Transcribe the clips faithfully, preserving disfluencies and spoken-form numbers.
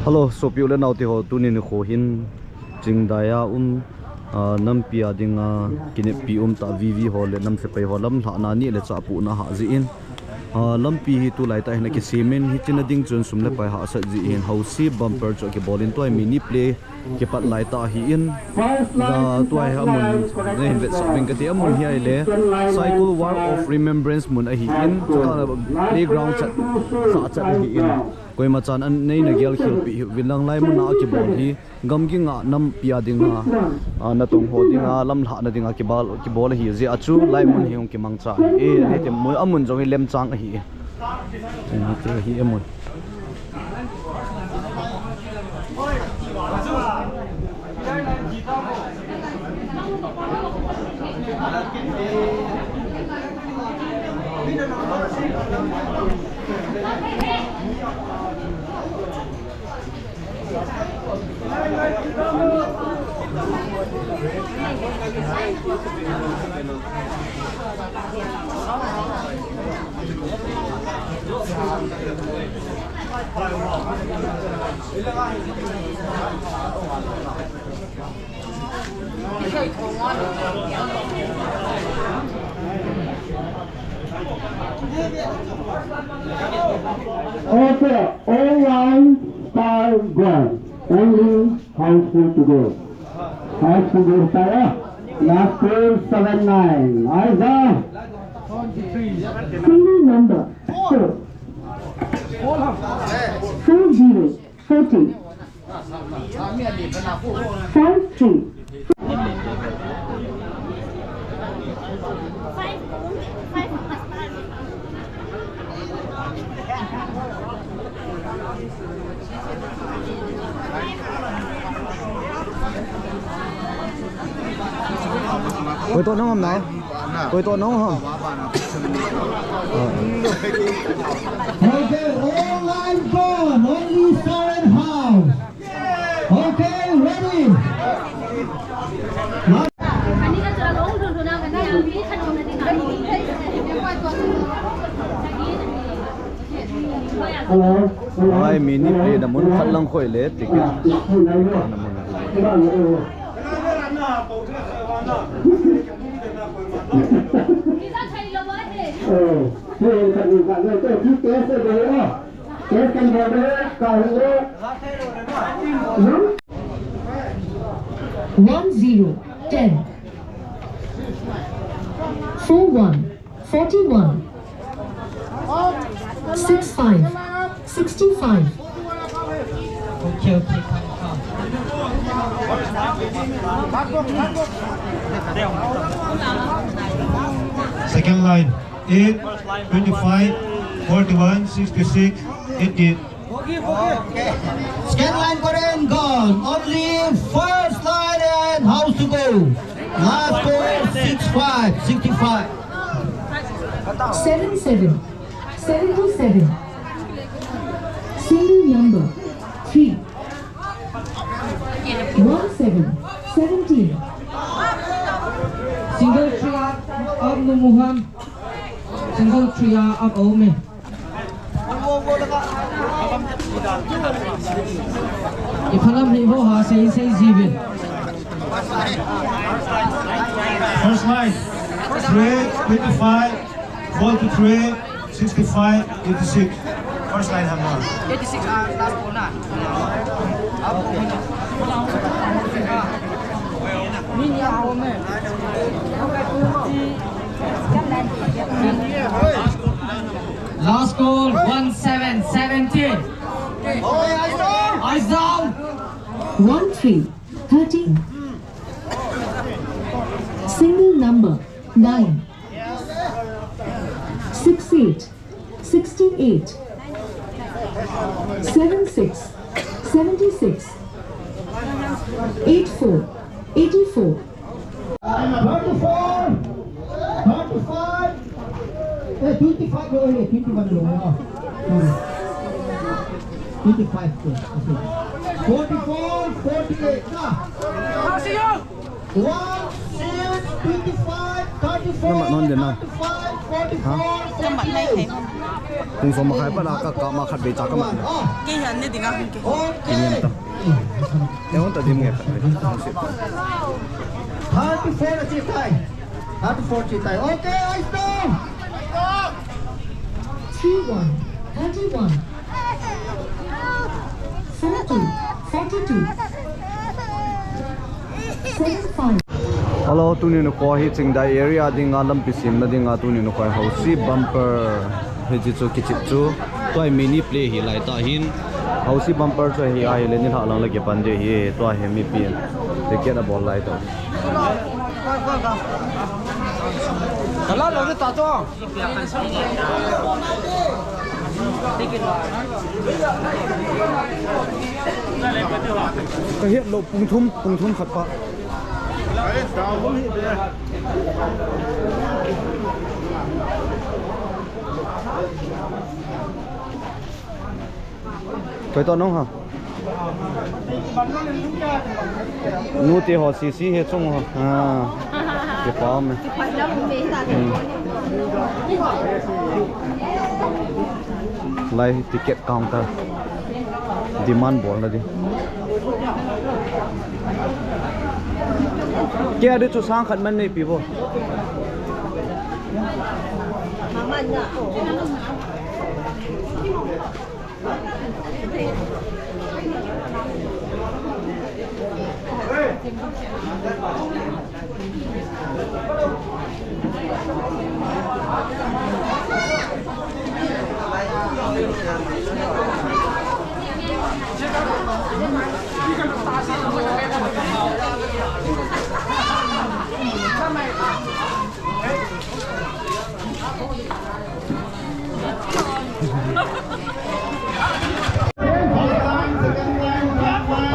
Hello, sopi u le nao te ho, tuni nikho hin Chingdai a um, ah, nampi a dinga kineppi um tah V V ho le nam sepai ho lamlhahna neh le chah pohna hah jeh in, ah, lampi hi tulai tah hin akisem in, hiche na ding chun sum le pai hahsat jeh hin house bumper chu akibol in tua hi mini play kipat lai tah ahi in, ah, tua hi amun na hin vetsah ving kati, amun hi ahile Saikul War of Remembrance mun ahi in, chukah playground chat, sah chat ahi in. Koima chan an nei na gel khel pi hi, vin lang lai mun a kibol hi, gamgi nga nampi a dinga, a, natong ho dinga, lamlhahna dinga kibol, kibol ahi jeh a chu, lai mun hi hung kimangcha ahi e, nei te mun, amun jong hi lemchang ahi e. Ahi e mun. Okay, all lines are gone. Only house full to go. House full to go. Last call seven nine. Aiza. Single number four. Four zero. Forty. Five three. Koi toh nang ham na? Koi toh nang ham? Okay, all lines gone, only Siren House. Okay, ready. Hello. Hello. Ai, mini play na mun khat lang khoi le, ticket. Na mun. One zero, ten. Four one, forty-one. Six five, sixty-five. Okay, okay, come, come. Second line. Eight, twenty-five, forty-one, sixty-six, eighty. Second line kore and gone. Only first line and house to go. Last score six five, sixty-five. Seven seven, seventy-seven. Single number three. One seven, seventeen. Single three up, up no muham. Single three up, up me. Iphalam ni ho ha sei sei jivin. First line, three, twenty-five, forty-three, sixty-five, eighty-six. First line hamna. Eighty-six, ah, last corner. Last call, one seven, seventeen. Eyes down. One three, thirteen. Single number, nine. Six eight, sixty-eight. Seven six, seventy-six. Eight four, eighty-four. Thirty-four, thirty-five, eh, twenty-five, oh, yeah, twenty-one, oh, oh. Sorry. Twenty-five, okay. Forty-four, forty-eight, nah. One six, twenty-five, Namat non den na. Ha? Kamat nai thei. Pung som makhai pat a ka, ka ma khat vei cha kamat. Kei hin ne ding a hung ke. Kiniam ta. Kei hon ta dim nge khat vei. Thirty-four a chi tai. Thirty-four chi tai. Okay, eyes down. Three one, thirty-one. Forty, forty-two. Seven five. Hello, tuni nikho hi Chingdai area dinga lampi semna dinga tuni nikho hi Hausi Bumper hi chi chu kichep chu. Tua hi mini play hi lai ta hin. Hausi Bumper chu hi a hi le nilhah lang le kipan ding hi tua hi mipi ticket a bol lai ta. Kala lo ta to. Ka het lou pung thum, pung thum khat pa. Koi to nong ha. Nu te ho sisi he chung ho. Ha. Ke pa me. Hmm. Lai ticket counter. Demand bol na di. Ke adi chu sang khat man nei pi bo.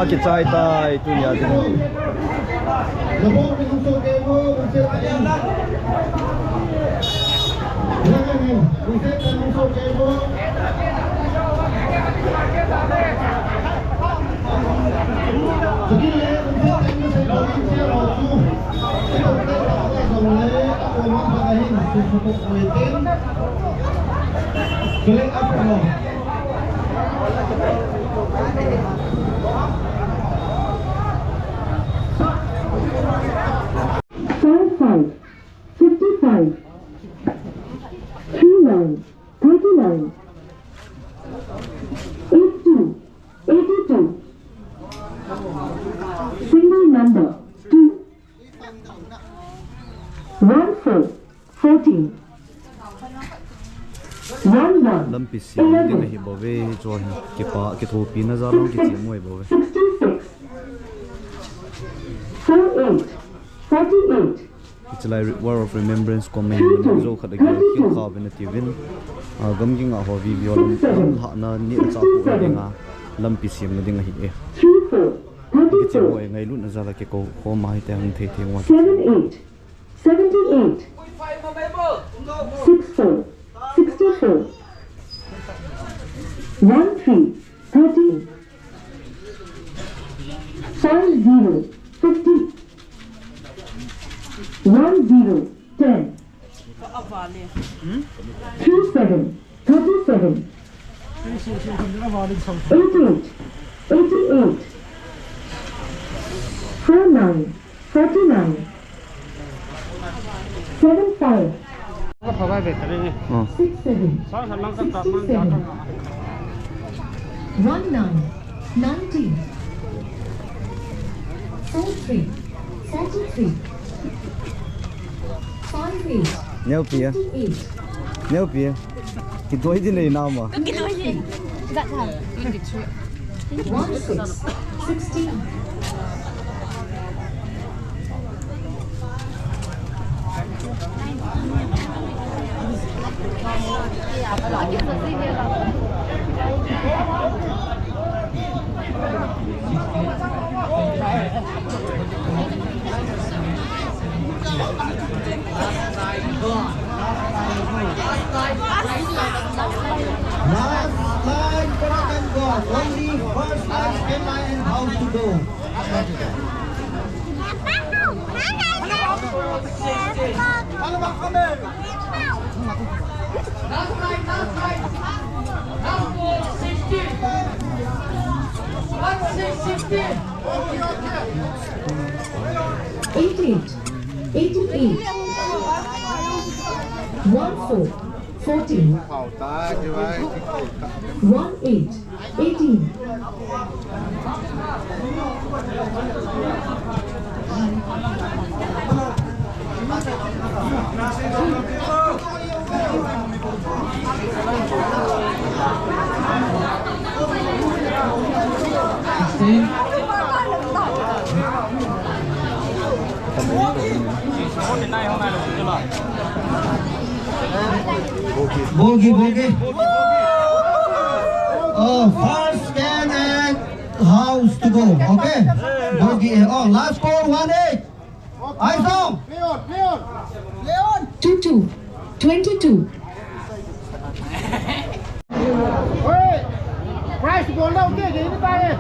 Akichai tai tunia. Five five, fifty-five, three nine, thirty-nine, eight two, eighty-two, single number two, one four, fourteen, one one, lampi siam ding ahi bou ve, chuan kipa, kithopina jal a kichim u ahi bou ve. Sixty-six, four eight, forty-eight, Hiche lai War of Remembrance kom ahi, mani jo khat a gel khel kha uvin ati uvin. A, gamgi nga ho video lam, lam hahna ni a cha pu dinga lampi siamna ding ahi e. Kichim u e, ngailutna jal a kikou khom a hiti hung thei thei u. Seven eight, seventy-eight, six four, sixty-four, one three, thirty. Five zero, fifty. One zero, ten. Three seven, thirty-seven. Eight eight, eighty-eight. Four nine, forty-nine. Seven five. Six seven, sixty-seven. One nine, ninety. Four three, forty-three. Five eight, fifty-eight. Neopi e. Kidoi di nei nama. Kidoi e. Gat ha. One six, sixteen. Last line, Korakan Golf. Only first line, second line, and house to go. Hello, hello. Eight eight, eighty-eight, one four, fourteen, one eight, eighteen. Bogey, bogey. Oh, first man and house to go. Okay. Bogey. Oh, last score one eight. Eyes down. Two two. Twenty-two. Prize bol lou te, ke ni tai.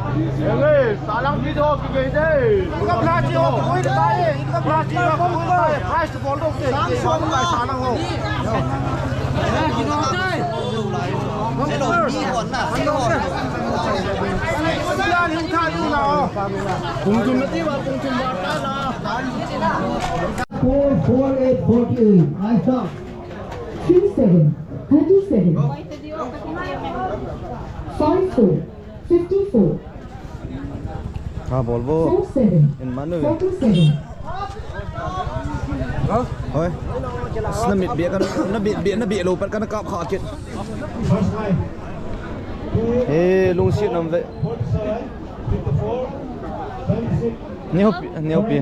Ele, salang video ki gei de. Inka plastic ho, koi ni tai. Inka plastic ho, koi ni tai. Prize bol lou te, ke ni tai, salang ho. Kung tum na ti ba, kung tum ba ta na. Four four eight forty-eight. Eyes down. Three seven, thirty-seven. Five four, fifty-four. Ha, bol bo. Four seven, forty-seven. Hoi. Na mit bia ka, na bia, bia, na bia lou pat ka na kap kha kit. He, lungsiat nam ve. Neo pi, neo pi.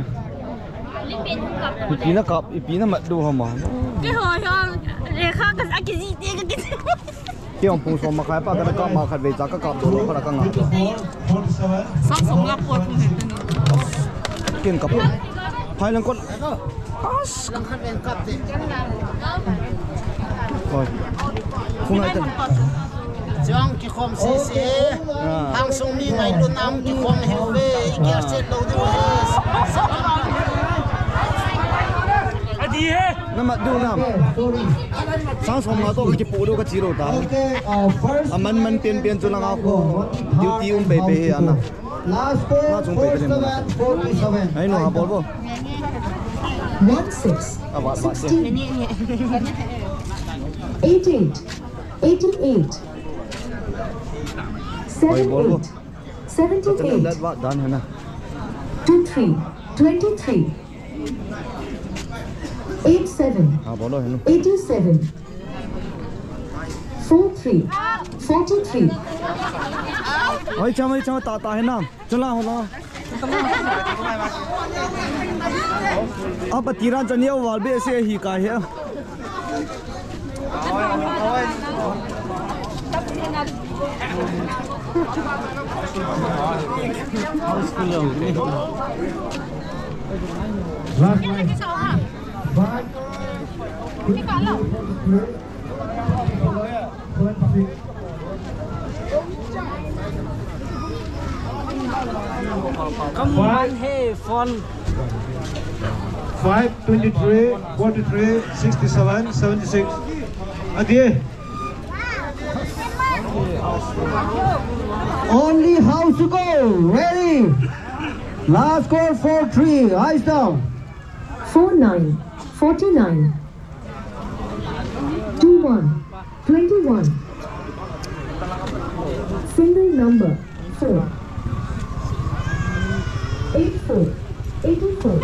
Ipi na kap, ipi na mat diu ham a. Keiho, keiho, lekha ka sa kijih te ka kijih. Kei ong pung som makhai pa ka na kap ma khat vei cha ka kap diu lou ka la ka nga. Sang som nga po thum he te ni. Ken kap. Phai lang kon. As. Lang khat ven kap te. Hoi. Phung ai te. Chang kikhom sese. Ah. Hang sung mi ngailutna kikhom heuve. I kial set lou diu he. Adi he. Na mat diu nam. Sang som nga toh kipu diu ka chi lou ta. Aman man pian pian chu lang a ko. Duty um pei pei he ana. Last four, four seven, forty-seven. Ai no, ha, bol bo. One six, sixteen. Eight eight, eighty-eight. Seven eight, seventy-eight. Two three, twenty-three. Eight seven. Ha, bolo, henu. Eighty-seven. Four three. Forty-three. Oi, chama, oi, chama, ta, ta, hena. Chula, hola. Apa tiran chani awal be se hi ka he. Last line. Five, twenty-three, twenty-six. Come on, hey, phone. Five, twenty-three, forty-three, sixty-seven, seventy-six. Again. Only house to go. Ready. Last call, four three. Eyes down. Four nine, forty-nine. Two one, twenty-one. Single number, four. Eight four, eighty-four.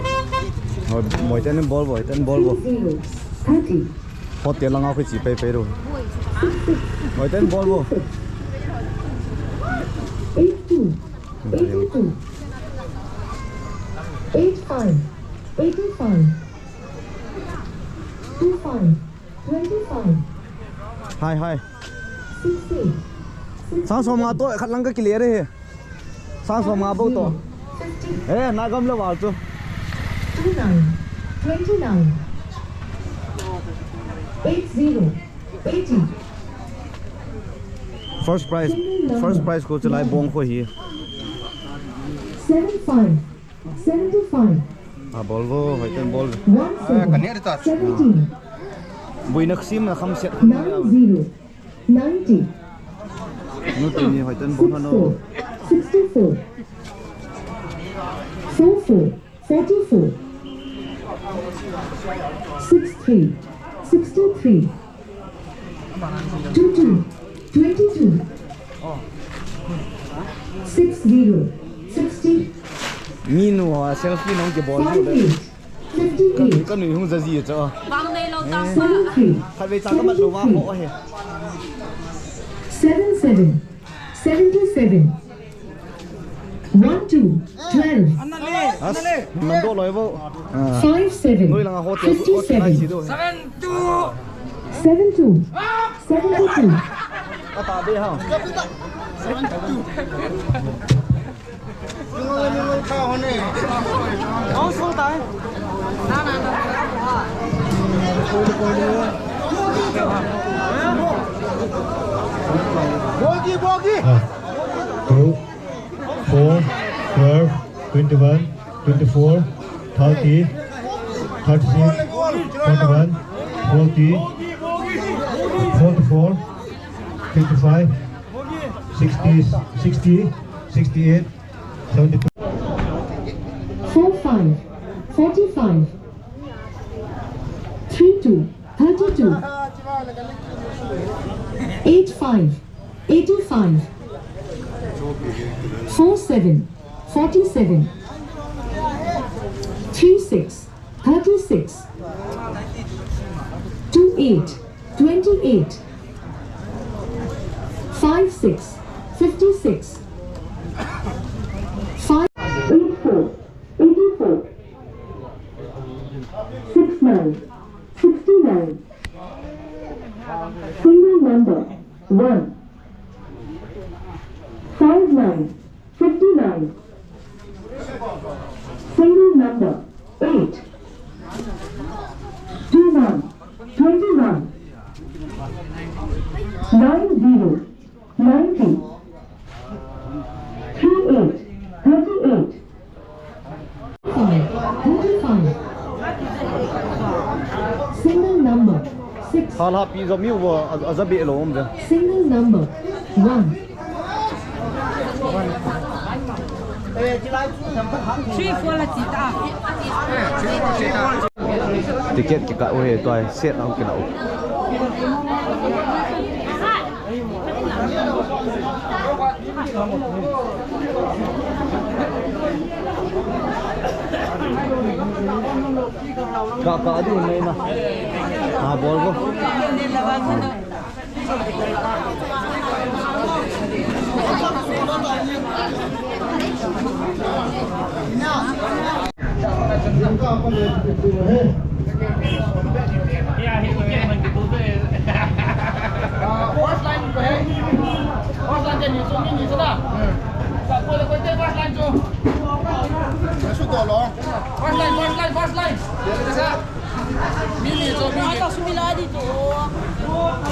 Hoi, moi ten bol bo, ten bol bo. Three zero, thirty. Hotel langa khu chi pei pei ro. Six six, moi ten bol bo. Sixty-six. Eight two, eighty-two. Eight five, eighty-five. Two five, twenty-five. Hai, hai. Six eight, six eight. Sang som nga toh, khat lang ka kile re he. Sang som nga bou toh. Fifty. Eh, na gam le wal chu. Two nine, twenty-nine. Eight zero, eighty. First prize, first prize ko chalai bong ko hi. Seven five, seventy-five. A bol vo, hoiten bol. One seven, seventeen. Buina kham siam na kham siat. Nine zero, ninety. Nu teni hoiten bol hano. Six four, sixty-four. Four four, forty-four. Six three, sixty-three. Two two, twenty-two. Six zero, sixty. Mi nu ha selfie nong kibol. Five eight, fifty-eight. Ka nu hung jaji cha. Vang nei lou ta. Seven three, khatvei cha ka mat lou va ho he. Seven seven, seventy-seven. One two, twelve. As, nando loi vo. Ah. Five seven, fifty-seven. Seven two. Seven two, seventy-two. Ata de ha. Bogi, bogi. Ah. Two. Four, twelve, twenty-one, twenty-four, thirty, thirty-six, forty-one, forty, forty-four, fifty-five, sixty, sixty, sixty-eight, seventy-two. Four five, forty-five. Three two, thirty-two. Eight five, eighty-five. Four seven, forty-seven. Three six, thirty-six. Two eight, twenty-eight. Five six, fifty-six. Five eight four, eighty-four. Six nine, sixty-nine. Single number, one. Five nine, fifty-nine. Single number, eight. Two one, twenty-one. Nine zero, ninety. Three eight, thirty-eight. Five, thirty-five. Single number, six. Hala pi jo mi wo, a, a ja be lo um ja. Single number, one. Three four la ti ta. Ticket kikah u he, tua set a kila u. Ka, ka, adi, nei na. Ah, bol ko. First line ko hai. First line ke ni chu, ni, ni chu na. Sa ko le ko te first line chu. Su to lo. First line, first line, first line. Mi ni chu, mi ni. Ata sumi la di chu.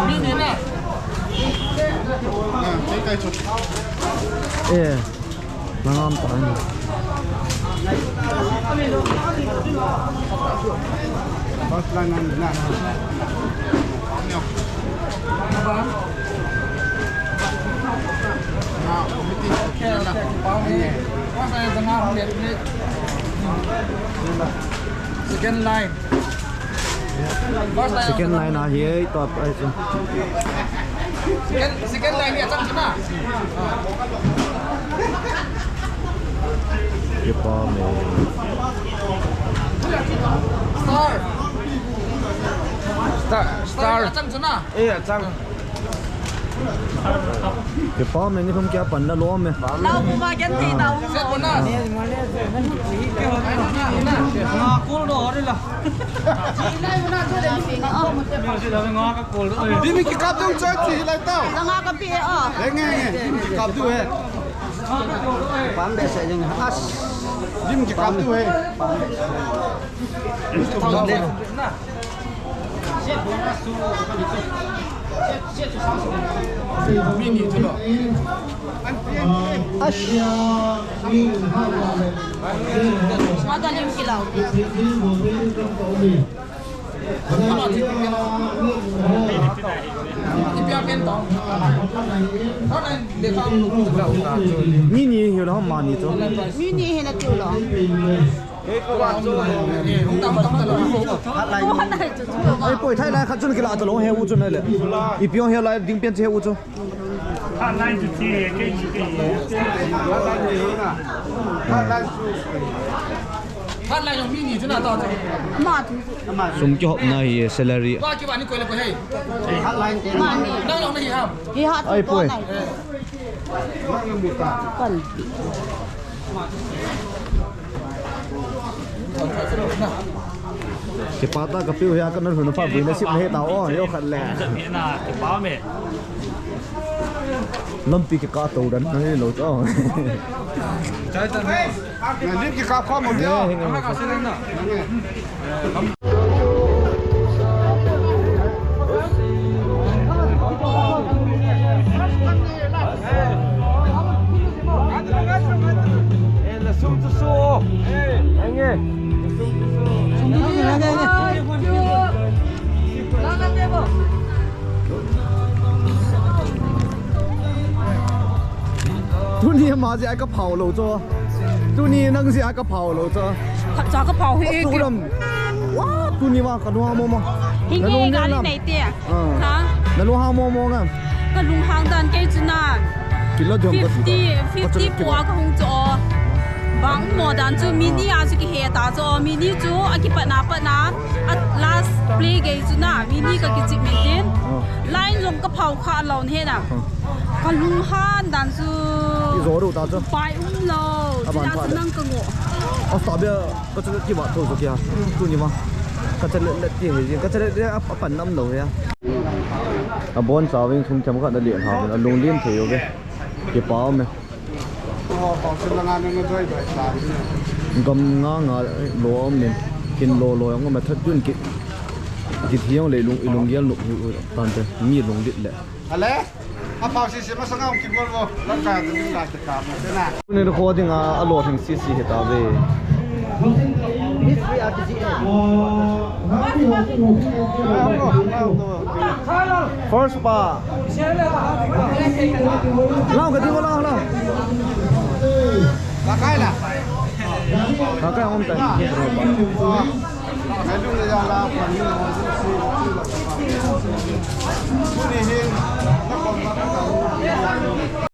Mi ni na. Ah, kai kai chu. Eh. Nangam ta ni. First line na, na. Second line. Second line a hi ei top ai chu. Second, second line ni a chang chu na. Kipa me. Star. Star, star. A chang chu na. Eh, a chang. Kipa me ni khum kia pan la lo me. Lau kuma gen ti tau. Set bona. Nga kul do ri la. Di mi kikap dong choi chi lai tau. Nga ka pi e o. Nge, nge, nge. Di mi kikap du he. Pam be se jeng as. Di mi kikap du he. Pam be. Mada lim kilau. Mi ni hi lo, mani chu. Mi ni hi na tiu lo. Ei poi, thai lai khat chun kila ta lo he u chun le. Ipi ong he lai ding pen che he u chu. Phat lai chu thi he, kei chu kei. Phat lai chu. Phat lai jong mi ni chu na ta chu. Ma chu. Sum kihopna hi salary. Wa ki wa ni koi le koi hei. Phat lai te. Ma ni. Nang jong na hi ham. Hi ha. Ai poi. Kan. Kipa ta ka piu hia ka na hunu pa bui na sip na he ta o, yo khat le. Lampi kikah to dan na ni lo to. Lampi kikah kho mo dia. Tuni ama jeh a ka phao lou chu. Tuni nang jeh a ka phao lou chu. Khat cha ka phao hi e. Tulam. Wa, tuni wa ka lung hang mo mo. Hi nge gali nei te. Ah. Ha? Na lung hang mo mo nga. Ka lung hang dan kei chu na. Kila jom ka fifty, fifty pua ka hung chu. Bang mo dan chu mini a chu kihe ta chu. Mini chu a kipat na pat na. A last play gei chu na. Mini ka kichip min tin. Line jong ka phao kha lou he na. Ka lung hang dan chu. I zo ru ta chu. Pai um lou. Aban chu nang ka ngo. A sa bia ka chu ki ba tho chu kia. Tuni ma. Ka cha le le ti he. Ka cha le le a pan nam lou he. A bon sa wing thum tham kha na le ha. A lung lin thei yo ve. Ki pa me. Gam nga nga lo min. Kin lo lo yang ma that yun ki. Ki thiang le lung i lung gel nuk tan te. Mi lung lit le. Ale, a pau sisi masang a hung kibol vo. Lamkai a ding la te ka mo te na. Tuni recording a, a lo theng sisi he ta ve. First pa. Lao ka ding lao lao. Ka kai la. Ka kai hom ta.